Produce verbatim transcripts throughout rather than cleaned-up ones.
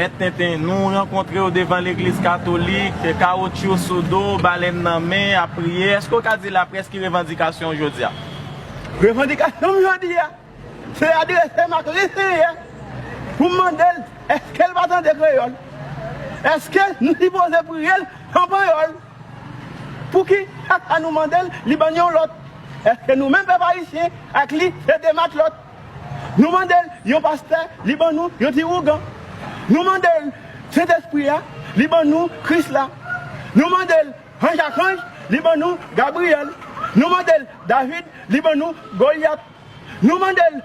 Mèt Tenten, nou rankontre w devan legliz katolik, kawotchou sou do, balèn nan men, ap priye. Èske w ka di laprès ki revandikasyon w jodi a? Revandikasyon m jodi a, se adrese m ak Lesenyè pou m mande l, èske l pa tande kreyòl? Èske nou sipoze priye l an kreyòl? Pouki chak fwa nou mande l, li ban n yon lòt? Èske nou menm pèp ayisyen ak li se de matlòt? Nou mande l yon pastè, li ban nou yon ti ougan. Nou mande l Sentespri a, li ban nou Kris la. Nou mande l anj ak anj, li ban nou Gabriyèl. Nou mande l David, li ban nou Golyat. Nou mande l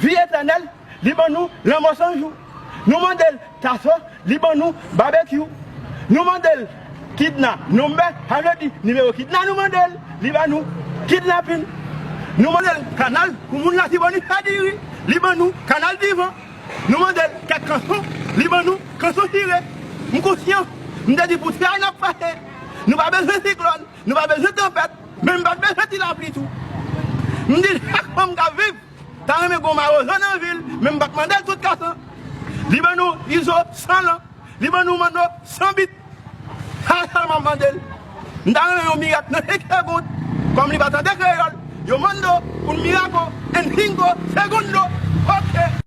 vi etènèl, li ban nou lanmò san jou. Nou mande l Taso, li ban nou babekyou. Nou mande l Kidna, nonbè, sa vle di nimewo kidna nou mande l, li ban nou kidnapin. Nou mande l kanal pou moun Latibonit fè diri, li ban nou kanal divan. Nou mande l kèk kanson, li ban nou kanson chire. M konsyan, m te di pou tè a n ap fache. Nou pa bezwen siklòn, nou pa bezwen tanpèt, men m pa t bezwen ti lapli tou. M di chak fanm k ap viv ta renmen gon mawozo nan vil, men m pa t mande l tout kasan. Li ban nou izo san lan, li ban nou manno san bit. Sa sèlman m mande l. M ta renmen yon mirak nan senk segond. Kòm li pa tande kreyòl, yo mando, un miraco en cinco segundos. Oke.